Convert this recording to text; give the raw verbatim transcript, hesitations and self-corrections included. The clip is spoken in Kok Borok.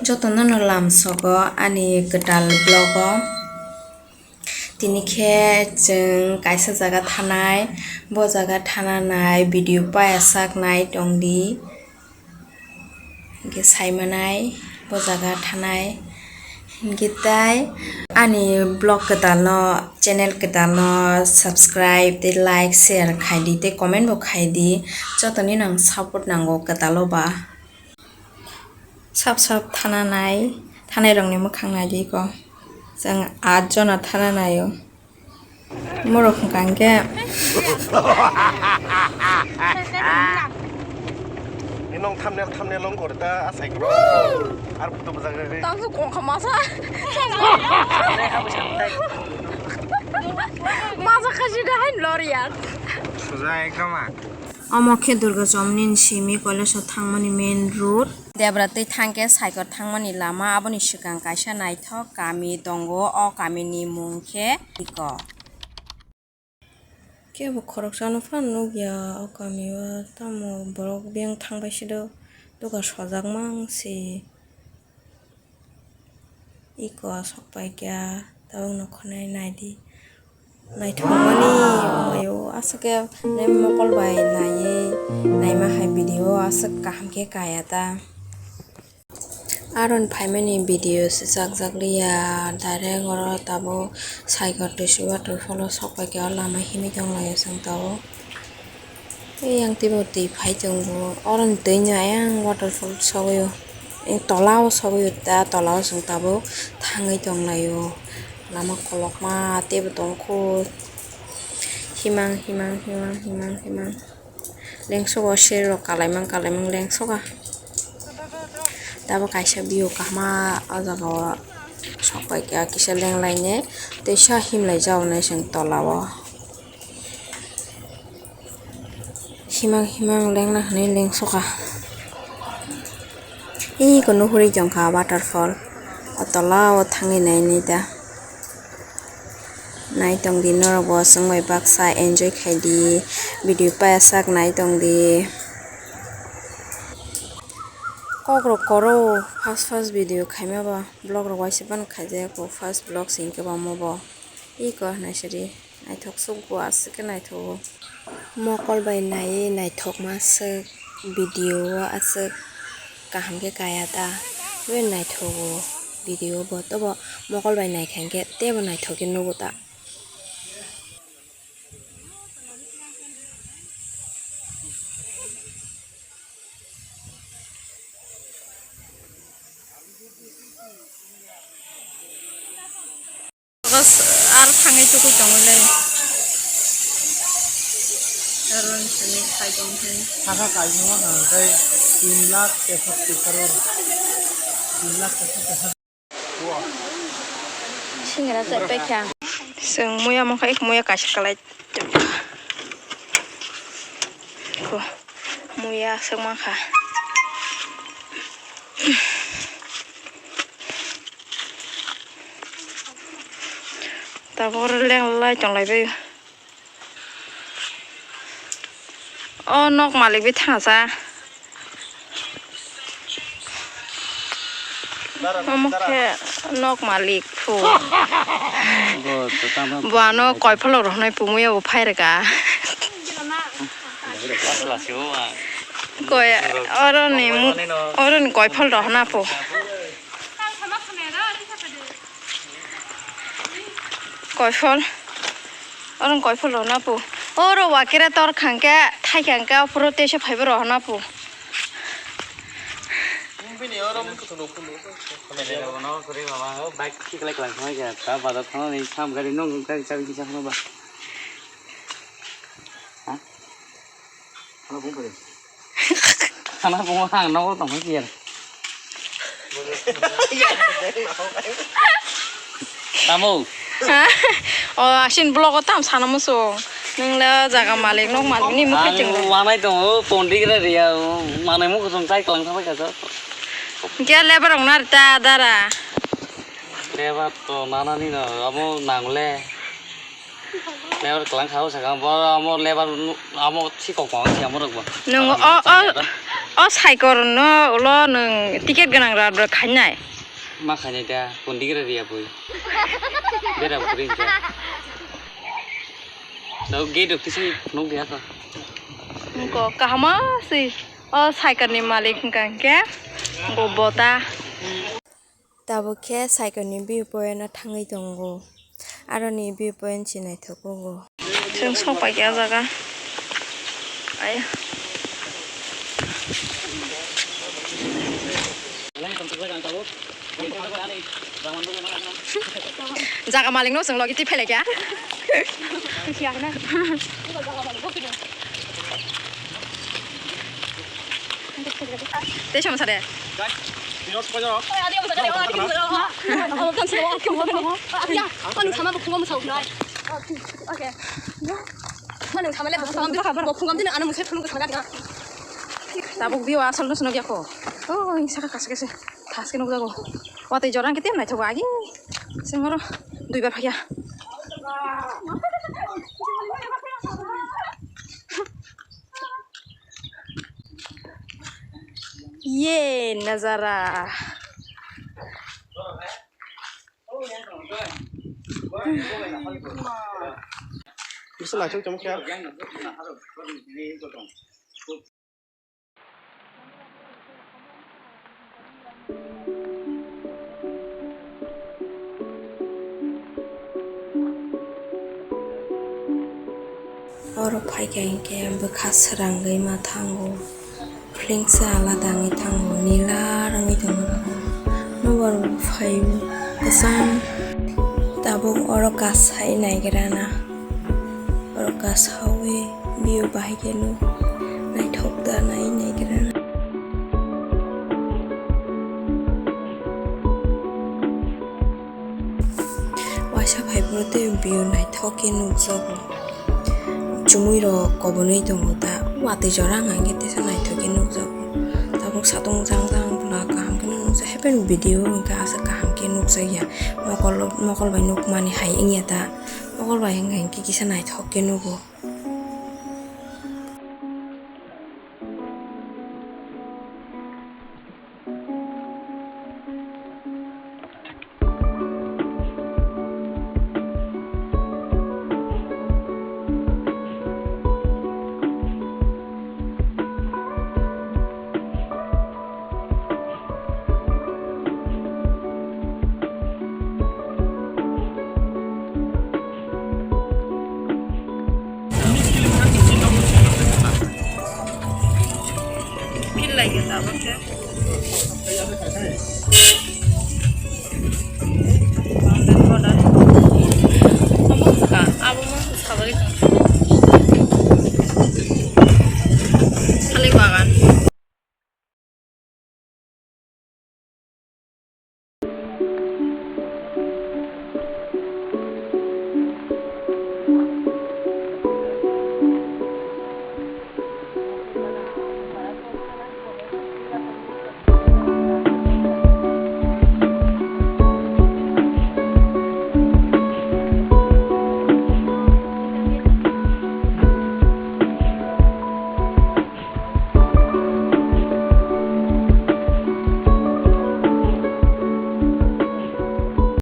Jotono no lamsogo ani kwtal vlog o. Tini khe chwng kaisa jaga thanai, bo jaga thananai video paya sak nai tongdi. Hinkhe saimanai bo jaga thanai. Hinkhe tai ani vlog kwtalno, channel kwtalno subscribe tei like, share khaidi tei comment bo khaidi. Jotoni nang support nango kwtalo ba. Sap sap thananai, thanai rokni mwkhang naidi ko. Chwng at jona thananai o. Borok hwnkha hwnkhe. Nong thumbnail, thumbnail long kor ta asai kro. Ar photo bwjak rwi. Tang su kong kha masa. Masa khachi da hain lor ya. Suja ekdom a. Omo khe Durga Chowk ni simi college o thangmani main road. Debra twi thang khe cycle thangmani lama, aboni swkang kaisa naithok kami tongo, o kamini mung khe Iko. Kebo khoroksano phano nukya o kamio, tamo borok biyang thangbai sido, doga sojak mang se. Iko sok pai kya, tabukno khwnai naidi. Naithokmani omaio aswk khe mokol bai naiwi naima hai video aswk kaham khe kaya ta. Aron phaimani video swchak jak liya, direct oro tabuk cycle twisi waterfall o sok pai khe o lama himwi tong laio chwng tabuk. Eyang teibo twi phai tongo. Oroni twi no ayang waterfall sogwi o. Tola o sogwi o ta, tola o chwng tabuk thangwi tong laio. Lama kolokma teibo tongkho. Himang, himang, himang, himang, himang. Lengsogo seri rok kalaimang, kalaimang lengsoga. Tabuk kaisa view kahma o jaga o sok pai kha, kisa leng lainai tei sa himlai jak nai chwng tola o. Himang himang lengna hinwi lengsoka. Iko nuhuri tongkha waterfall. O tola o thangwi nainai da. Naitongdi norok bo chwng bai baksa enjoy khaidi. Video paya sak naitongdi. Kokrok koro first first video khaima ba vlog rok waisa phano khaijak bo first vlog se hinkhe bo omo bo. Iko naisadi. Naithok suk bo aswk khe naithogo. Mokol bai naiwi naithokma swk video o aswk kaham khe kaya ta. Bai naithogo video bo, tobo mokol bai naikha hinkhe teibo naithok khe nugo ta. Bas, ar thangwi tugui tongwi lai. Aro sini khai tong thai. Saka kaisa ma kha khe tin lakh tesashi crore. Tin lakh tesashi. Singra chai paikha. Chwng muya mokha ek muya kaisa kalai. Ko muya aswk mankha. Tabuk oro leng lai tong lai bai. O nok malik bai thangsa. Omo khe nok malik phu. Bo ano koipholo rohornai pumuya bo phai rwkha. Koi, oroni mu-, oroni koiphol rohorna phu. Koiphol. Oro koiphol rok na pu. Oro wakira tor khangke, thai khangke, aphuru teisa phaibo rok na pu. Bini oro mukhung thung rok phulu. Bike khiklai kwlai thangbai kha, ta bazar thangmani sam gari nung gari chabi kisa phano ba. Ha? Ano bung pare. Ano bung ang nogo tong khe. Tamo. Ha? O asin blogo tam sana muso. Nung le jaga malik nok malik ni mukhe cheng. Ang manai tong o pondi gira ria manai mukhe song sai klang thang kha. Kya lebar ong nar ta dara. Lebar to nana ni no amo nang le. Lebar kwlang kha o saka, bo amo lebar, amo sikok ma si amo rok bo. Nwng o, o, O cycle no ulo nwng ticket gwnang rok rok khainai. Ma khainai da, kondigra riya bui. Bera buri ja. Dau gate rok tisi phunuk dia ko. Ko kahama si. O cycle ni malik hwnkha hwnkhe bo bota. Tabuk khe cycle ni view point o thangwi tongo. Aroni view point se naithok tongo. Chwng sok pai khe ah jaga. Aya. Jaga malik no chwng logi twi phailai kha. Tei sama sade. Tabuk view asol no swnok ya kho. Oh, saka kasa kasa. Thas khe nukjago. Watwi jora hwnkhe tei naithogo agi. Chwng oro duibar phaiya. Ye nazara. Bisa lah, cuma kayak. Oro phaikha hinkhe bwkha srangwi ma thango, feelings alada wngwi thango, nila wngwi tongo. Nokbar bo phai kwchang tabuk oro kasai naigrana. Oro kasawi view bahai khe nuk naithok da nai naigra. Waisa phai phuru tei view naithok khe nukjago. Chumui rok kobonwi tongo ta. Watwi jora wngkha khe teisa naithok khe nukjago. Tabuk satung jang jang bwla kaham khe nukjak. Happy video wngkha aswk kaham khe nukjakya. Mokol mokol bai nukmani hai wngya ta. Mokol bai wngkha hinkhe kisa naithok khe nugo. Feel like it, abo khe.